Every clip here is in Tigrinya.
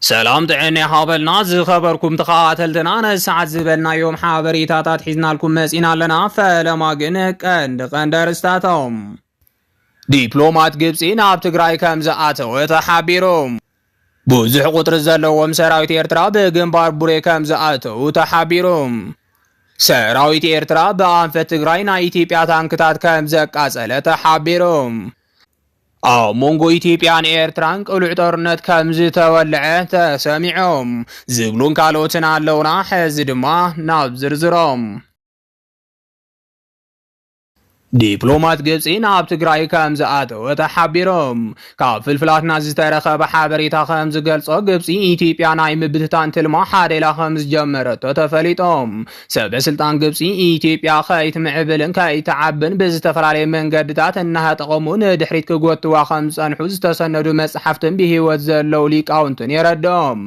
ሰላም ጥዕና ይሃበልና ዝኸበርኩም ተኸታተልትና፣ ነዚ ሰዓት ዝበልናዮም ሓበሬታታት ሒዝናልኩም መጺና ኣለና። ፈለማ ግን ቀንዲ ቀንዲ ኣርእስታቶም። ዲፕሎማት ግብጺ ናብ ትግራይ ከም ዝኣተወ ተሓቢሩ። ብዙሕ ቁጽሪ ዘለዎም ሰራዊት ኤርትራ ብግንባር ቡሬ ከም ዝኣተዉ ተሓቢሩ። ሰራዊት ኤርትራ ብኣንፈት ትግራይ ናይ ኢትዮጵያ ታንክታት ከም ዘቃጸለ ተሓቢሩ። ኣብ መንጎ ኢትዮጵያን ኤርትራን ቅሉዕ ጦርነት ከም ዝተወልዐ ተሰሚዖም ዝብሉን ካልኦትን ኣለውና። ሕዚ ድማ ናብ ዝርዝሮም። ዲፕሎማት ግብጺ ናብ ትግራይ ከም ዝኣተወ ተሓቢሮም። ካብ ፍልፍላትና ዝተረኸበ ሓበሬታ ከም ዝገልጾ፣ ግብጺ ኢትዮጵያ ናይ ምብትታን ትልማ ሓደ ኢላ ከም ዝጀመረቶ ተፈሊጦም። ሰበ ስልጣን ግብጺ ኢትዮጵያ ከይትምዕብልን ከይትዓብን ብዝተፈላለየ መንገድታት እናተጠቐሙ ንድሕሪት ክጎትዋ ከም ዝጸንሑ ዝተሰነዱ መጽሓፍትን ብህይወት ዘለዉ ሊቃውንትን የረድኦም።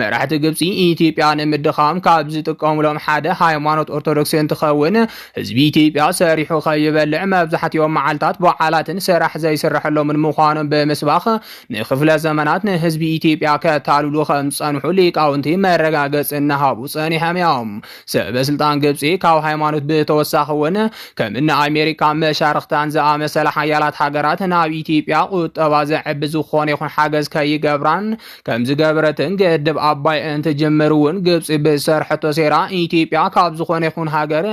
መራሕቲ ግብጺ ኢትዮጵያ ንምድኻም ካብ ዝጥቀሙሎም ሓደ ሃይማኖት ኦርቶዶክስ እንትኸውን፣ ህዝቢ ኢትዮጵያ ሰሪሑ ከይበልዕ መብዛሕትኦም መዓልታት በዓላትን ስራሕ ዘይስረሐሎምን ምዃኖም ብምስባኽ፣ ንክፍለ ዘመናት ንህዝቢ ኢትዮጵያ ከታልሉ ከም ዝጸንሑ ሊቃውንቲ መረጋገጺ እናሃቡ ጸኒሖም እዮም። ሰበ ስልጣን ግብጺ ካብ ሃይማኖት ብተወሳኺ እውን ከም እኒ ኣሜሪካ መሻርኽታን ዝኣመሰላ ሓያላት ሃገራት ናብ ኢትዮጵያ ቁጠባ ዘዕቢ ዝኾነ ይኹን ሓገዝ ከይገብራን ከም ዝገበረትን ግድብ ኣባይ እንትጅምር እውን ግብጺ ብዝሰርሐቶ ሴራ ኢትዮጵያ ካብ ዝኾነ ይኹን ሃገር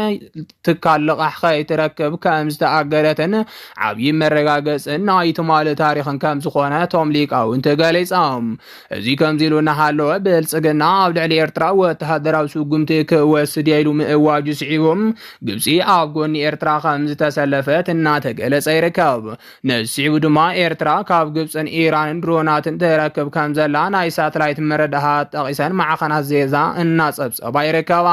ትካል ልቓሕ ከይትረክብ ከም ዝተኣገደትን ዓብዪ መረጋገጽን ናይ ትማሊ ታሪኽን ከም ዝኾነ እቶም ሊቃውንቲ ገሊጾም። እዚ ከምዚ ኢሉ እናሃለወ፣ ብልጽግና ኣብ ልዕሊ ኤርትራ ወተሃደራዊ ስጉምቲ ክወስድ እየ ኢሉ ምእዋጁ ስዒቡ፣ ግብጺ ኣብ ጎኒ ኤርትራ ከም ዝተሰለፈት እናተገለጸ ይርከብ። ነዚ ስዒቡ ድማ ኤርትራ ካብ ግብጽን ኢራንን ድሮናትን ትረክብ ከም ዘላ ናይ ሳተላይት መረዳእታ ጠቒሰን ማዕኸናት ዜና እናጸብጸባ ይርከባ።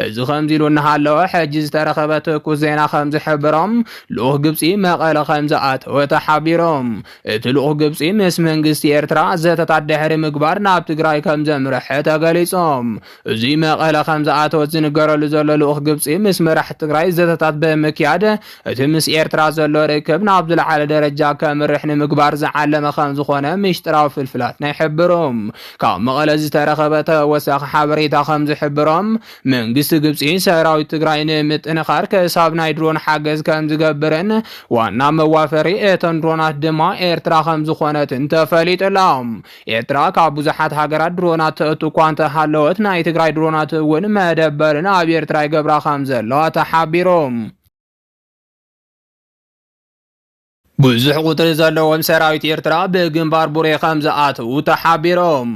እዚ ከምዚ ኢሉ እናሃለወ፣ ሕጂ ዝተረኸበ ትኩስ ዜና ከም ዝሕብሮም፣ ልኡኽ ግብጺ መቐለ ከም ዝኣተወ ተሓቢሮም። እቲ ልኡኽ ግብጺ ምስ መንግስቲ ኤርትራ ዘተታት ድሕሪ ምግባር ናብ ትግራይ ከም ዘምርሐ ተገሊጾም። እዚ መቐለ ከም ዝኣተወ ዝንገረሉ ዘሎ ልኡኽ ግብጺ ምስ መራሕቲ ትግራይ ዘተታት ብምክያድ፣ እቲ ምስ ኤርትራ ዘሎ ርክብ ናብ ዝለዓለ ደረጃ ከምርሕ ንምግባር ዝዓለመ ከም ዝኾነ ምሽጥራዊ ፍልፍላትና ይሕብሩ። ካብ መቐለ ዝተረኸበ ተወሳኺ ሓበሬታ ከም ዝሕብሮም፣ መንግስቲ ግብጺ ሰራዊት ትግራይ ንምጥንኻር ክሳብ ናይ ድሮን ሓገዝ ከም ዝገብርን ዋና መዋፈሪ እተን ድሮናት ድማ ኤርትራ ከም ዝኾነትን ተፈሊጡ ኣሎ። ኤርትራ ካብ ብዙሓት ሃገራት ድሮናት ተእቱ እኳ እንተሃለወት፣ ናይ ትግራይ ድሮናት እውን መደበርን ኣብ ኤርትራ ይገብራ ከም ዘለዋ ተሓቢሩ። ብዙሕ ቁጽሪ ዘለዎም ሰራዊት ኤርትራ ብግንባር ቡሬ ከም ዝኣትዉ ተሓቢሮም።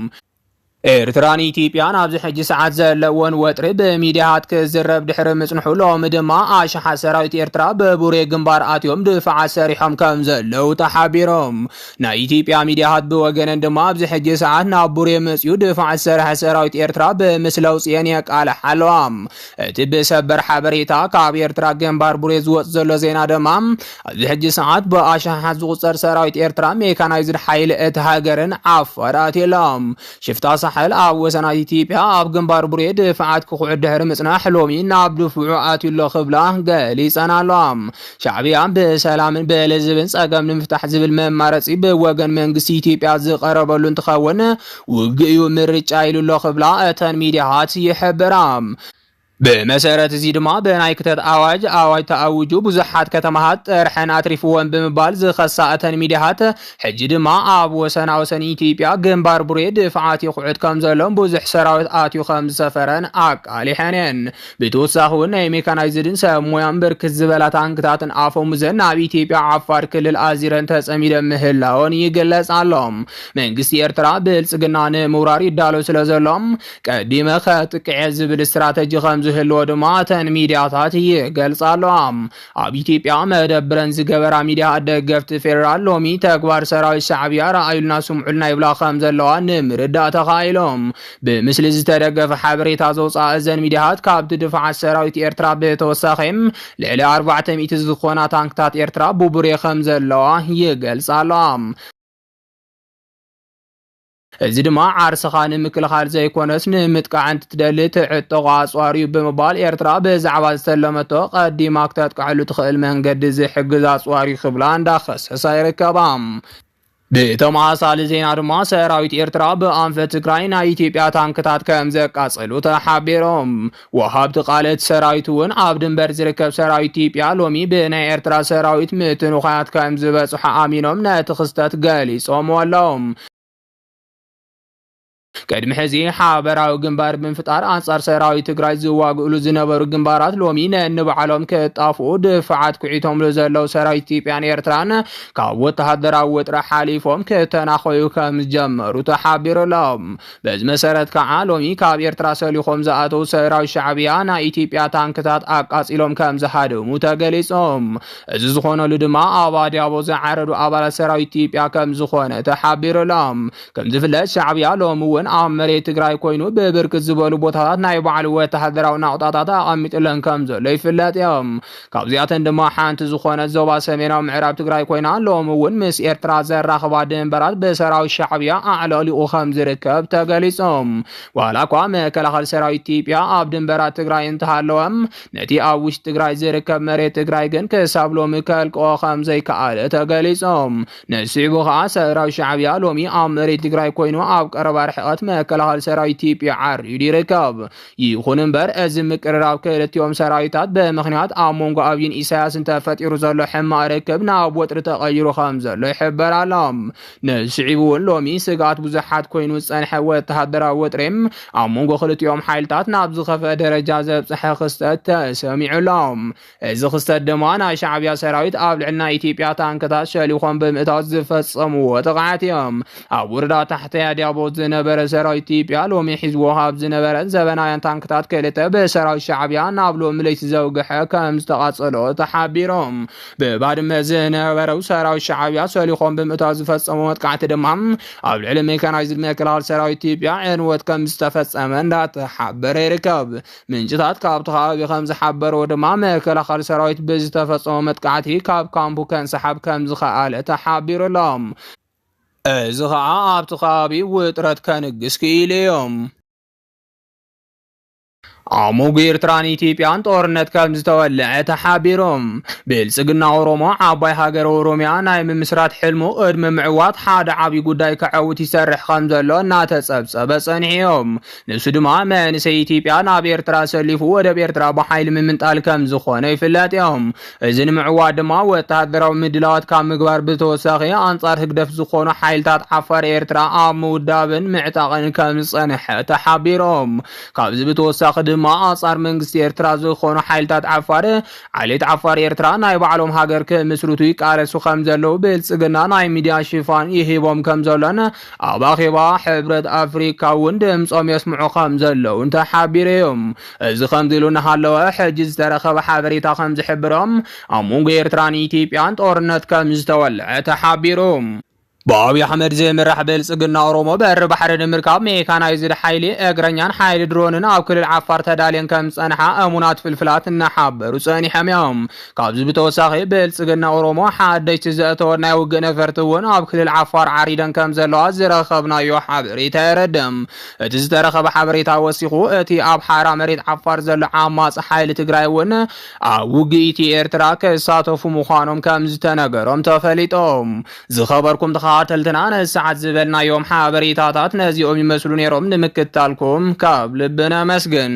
ኤርትራን ኢትዮጵያን ኣብዚ ሕጂ ሰዓት ዘለዎን ወጥሪ ብሚድያታት ክዝረብ ድሕሪ ምጽንሑ፣ ሎሚ ድማ ኣሽሓት ሰራዊት ኤርትራ ብቡሬ ግንባር ኣትዮም ድፋዓት ሰሪሖም ከም ዘለዉ ተሓቢሮም። ናይ ኢትዮጵያ ሚድያታት ብወገነን ድማ ኣብዚ ሕጂ ሰዓት ናብ ቡሬ መጽዩ ድፋዕ ዝሰርሐ ሰራዊት ኤርትራ ብምስሊ ኣውጽኤን የቃልሓ ኣለዋ። እቲ ብሰበር ሓበሬታ ካብ ኤርትራ ግንባር ቡሬ ዝወጽእ ዘሎ ዜና ድማ፣ ኣብዚ ሕጂ ሰዓት ብኣሽሓት ዝቑጸር ሰራዊት ኤርትራ ሜካናይዝድ ሓይሊ እቲ ሃገርን ዓፋር ኣትዩ ኣሎ። ሽፍታ ሳሕል ኣብ ወሰናት ኢትዮጵያ ኣብ ግንባር ቡሬ ድፍዓት ክኹዕት ድሕሪ ምጽናሕ፣ ሎሚ ናብ ድፍዑ ኣትዩ ኣሎ ክብላ ገሊጸን ኣለዋ። ሻዕብያ ብሰላምን ብልዝብን ጸገም ንምፍታሕ ዝብል መማረጺ ብወገን መንግስቲ ኢትዮጵያ ዝቐረበሉ እንትኸውን፣ ውግእ እዩ ምርጫ ኢሉ ኣሎ ክብላ እተን ሚድያታት ይሕብራ። ብመሰረት እዚ ድማ ብናይ ክተት ኣዋጅ ኣዋጅ ተኣዊጁ ብዙሓት ከተማታት ጥርሐን ኣትሪፍወን ብምባል ዝኸሳ እተን ሚድያታት፣ ሕጂ ድማ ኣብ ወሰናወሰን ኢትዮጵያ ግንባር ቡሬ ድፍዓት ይኹዕት ከም ዘሎን ብዙሕ ሰራዊት ኣትዩ ከም ዝሰፈረን ኣቃሊሐን እየን። ብተወሳኺ እውን ናይ ሜካናይዝድን ሰብ ሞያን ብርክት ዝበላ ታንክታትን ኣፈሙዘን ናብ ኢትዮጵያ ዓፋር ክልል ኣዚረን ተጸሚደን ምህላወን ይግለጽ ኣሎ። መንግስቲ ኤርትራ ብልጽግና ንምውራር ይዳሎ ስለ ዘሎ፣ ቀዲመ ከጥቅዐ ዝብል ስትራተጂ ከም ዝህልዎ ድማ እተን ሚድያታት ይገልጻ ኣለዋ። ኣብ ኢትዮጵያ መደብረን ዝገበራ ሚድያ ደገፍቲ ፌዴራል፣ ሎሚ ተግባር ሰራዊት ሻዕብያ ረኣዩልና ስምዑልና ይብላ ከም ዘለዋ ንምርዳእ ተኻኢሎም። ብምስሊ ዝተደገፈ ሓበሬታ ዘውፅኣ እዘን ሚድያታት፣ ካብቲ ድፋዓት ሰራዊት ኤርትራ ብተወሳኺ ልዕሊ ኣርባዕተ ሚእቲ ዝኾና ታንክታት ኤርትራ ብቡሬ ከም ዘለዋ ይገልጻ ኣለዋ። እዚ ድማ ዓርስኻ ንምክልኻል ዘይኮነስ ንምጥቃዕ እንትትደሊ ትዕጠቖ ኣፅዋር እዩ ብምባል፣ ኤርትራ ብዛዕባ ዝተለመቶ ቀዲማ ክተጥቅዐሉ ትኽእል መንገዲ ዝሕግዝ ኣፅዋር እዩ ክብላ እንዳኸሰሳ ይርከባ። ብተመሳሳሊ ዜና ድማ ሰራዊት ኤርትራ ብኣንፈት ትግራይ ናይ ኢትዮጵያ ታንክታት ከም ዘቃጸሉ ተሓቢሮም። ወሃብቲ ቃል እቲ ሰራዊት እውን ኣብ ድንበር ዝርከብ ሰራዊት ኢትዮጵያ ሎሚ ብናይ ኤርትራ ሰራዊት ምትንዃያት ከም ዝበጽሖ ኣሚኖም ነቲ ክስተት ገሊጾም ኣለዉ። ቅድሚ ሕዚ ሓበራዊ ግንባር ብምፍጣር ኣንጻር ሰራዊት ትግራይ ዝዋግእሉ ዝነበሩ ግንባራት ሎሚ ነንባዕሎም ክጣፍኡ ድፋዓት ኩዒቶምሉ ዘለዉ ሰራዊት ኢትዮጵያን ኤርትራን ካብ ወተሃደራዊ ወጥሪ ሓሊፎም ክተናኸዩ ከም ዝጀመሩ ተሓቢሩ ኣሎ። በዚ መሰረት ከዓ ሎሚ ካብ ኤርትራ ሰሊኾም ዝኣተዉ ሰራዊት ሻዕብያ ናይ ኢትዮጵያ ታንክታት ኣቃጺሎም ከም ዝሃደሙ ተገሊጾም። እዚ ዝኾነሉ ድማ ኣብ ኣድያቦ ዝዓረዱ ኣባላት ሰራዊት ኢትዮጵያ ከም ዝኾነ ተሓቢሩ ኣሎ። ከም ዝፍለጥ ሻዕብያ ሎሚ እውን ኣብ መሬት ትግራይ ኮይኑ ብብርክት ዝበሉ ቦታታት ናይ ባዕሉ ወተሃደራዊ ናቑጣታት ኣቐሚጥለን ከም ዘሎ ይፍለጥ እዮም። ካብዚኣተን ድማ ሓንቲ ዝኾነት ዞባ ሰሜናዊ ምዕራብ ትግራይ ኮይና ሎሚ እውን ምስ ኤርትራ ዘራኽባ ድንበራት ብሰራዊት ሻዕብያ ኣዕለቕሊቑ ከም ዝርከብ ተገሊጾም። ዋላ እኳ መከላኸሊ ሰራዊት ኢትዮጵያ ኣብ ድንበራት ትግራይ እንተሃለወም ነቲ ኣብ ውሽጢ ትግራይ ዝርከብ መሬት ትግራይ ግን ክሳብ ሎሚ ከልቅኦ ከም ዘይከኣለ ተገሊጾም። ንስዒቡ ከኣ ሰራዊት ሻዕብያ ሎሚ ኣብ መሬት ትግራይ ኮይኑ ኣብ ቀረባ ርሕቐት መከላኸሊ ሰራዊት ኢትዮጵያ ዓርዩ ይርከብ። ይኹን እምበር እዚ ምቅርራብ ክልቲኦም ሰራዊታት ብምኽንያት ኣብ መንጎ ኣብይን ኢሳያስን ተፈጢሩ ዘሎ ሕማቕ ርክብ ናብ ወጥሪ ተቐይሩ ከም ዘሎ ይሕበር ኣሎ። ንስዒቡ እውን ሎሚ ስግኣት ብዙሓት ኮይኑ ዝጸንሐ ወተሃደራዊ ወጥሪ ኣብ መንጎ ክልቲኦም ሓይልታት ናብ ዝኸፍአ ደረጃ ዘብጽሐ ክስተት ተሰሚዑ ኣሎ። እዚ ክስተት ድማ ናይ ሻዕብያ ሰራዊት ኣብ ልዕሊ ናይ ኢትዮጵያ ታንክታት ሸሊኾም ብምእታው ዝፈጸምዎ ጥቕዓት እዮም። ኣብ ወረዳ ታሕተይ ኣድያቦ ዝነበረ ሰራዊት ኢትዮጵያ ሎሚ ሒዝዎ ካብ ዝነበረ ዘበናውያን ታንክታት ክልተ ብሰራዊት ሻዕብያ ናብ ሎሚ ለይቲ ዘውግሐ ከም ዝተቓጸሎ ተሓቢሮም። ብባድመ ዝነበረው ሰራዊት ሻዕብያ ሰሊኾም ብምእታው ዝፈጸሞ መጥቃዕቲ ድማ ኣብ ልዕሊ ሜካናይዝድ መከላኸሊ ሰራዊት ኢትዮጵያ ዕንወት ከም ዝተፈጸመ እንዳተሓበረ ይርከብ። ምንጭታት ካብቲ ከባቢ ከም ዝሓበረዎ ድማ መከላኸሊ ሰራዊት ብዝተፈጸመ መጥቃዕቲ ካብ ካምፑ ከንሰሓብ ከም ዝኸኣለ ተሓቢሩ ኣሎ። እዚ ኸዓ ኣብቲ ከባቢ ውጥረት ከንግስ ክኢሉ እዮም። ኣብ መንጎ ኤርትራን ኢትዮጵያን ጦርነት ከም ዝተወልዐ ተሓቢሩ። ብልጽግና ኦሮሞ ዓባይ ሃገር ኦሮሚያ ናይ ምምስራት ሕልሙ ቅድሚ ምዕዋት ሓደ ዓብዪ ጉዳይ ከዐውት ይሰርሕ ከም ዘሎ እናተጸብጸበ ጸኒሑ እዮም። ንሱ ድማ መንእሰይ ኢትዮጵያ ናብ ኤርትራ ሰሊፉ ወደብ ኤርትራ ብሓይሊ ምምንጣል ከም ዝኾነ ይፍለጥ እዮም። እዚ ንምዕዋት ድማ ወተሃደራዊ ምድላዋት ካብ ምግባር ብተወሳኺ ኣንጻር ህግደፍ ዝኾኑ ሓይልታት ዓፋር ኤርትራ ኣብ ምውዳብን ምዕጣቕን ከም ዝጸንሐ ተሓቢሮም። ካብዚ ብተወሳኺ ድማ ኣንጻር መንግስቲ ኤርትራ ዝኾኑ ሓይልታት ዓፋር ዓሌት ዓፋር ኤርትራ ናይ ባዕሎም ሃገር ክምስርቱ ይቃለሱ ከም ዘለዉ ብልጽግና ናይ ሚድያ ሽፋን ይህቦም ከም ዘሎን ኣብ ኣኼባ ሕብረት ኣፍሪካ እውን ድምጾም የስምዑ ከም ዘለውን ተሓቢሩ እዩ። እዚ ከምዚ ኢሉ እናሃለወ ሕጂ ዝተረኸበ ሓበሬታ ከም ዝሕብሮም ኣብ መንጎ ኤርትራን ኢትዮጵያን ጦርነት ከም ዝተወልዐ ተሓቢሩ። ብኣብይ ኣሕመድ ዝምራሕ ብልጽግና ኦሮሞ በሪ ባሕሪ ንምርካብ ሜካናይዝድ ሓይሊ እግረኛን ሓይሊ ድሮንን ኣብ ክልል ዓፋር ተዳልየን ከም ዝጸንሓ እሙናት ፍልፍላት እናሓበሩ ጸኒሖም እዮም። ካብዚ ብተወሳኺ ብልጽግና ኦሮሞ ሓደሽቲ ዘእተወ ናይ ውግእ ነፈርቲ እውን ኣብ ክልል ዓፋር ዓሪደን ከም ዘለዋ ዝረኸብናዮ ሓበሬታ የረድም። እቲ ዝተረኸበ ሓበሬታ ወሲኹ እቲ ኣብ ሓራ መሬት ዓፋር ዘሎ ዓማጺ ሓይሊ ትግራይ እውን ኣብ ውግኢቲ ኤርትራ ክሳተፉ ምዃኖም ከም ዝተነገሮም ተፈሊጦም። ዝኸበርኩም ተኸታተልትና ነዚ ሰዓት ዝበልናዮም ሓበሬታታት ነዚኦም ይመስሉ ነይሮም። ንምክትታልኩም ካብ ልቢ ነመስግን።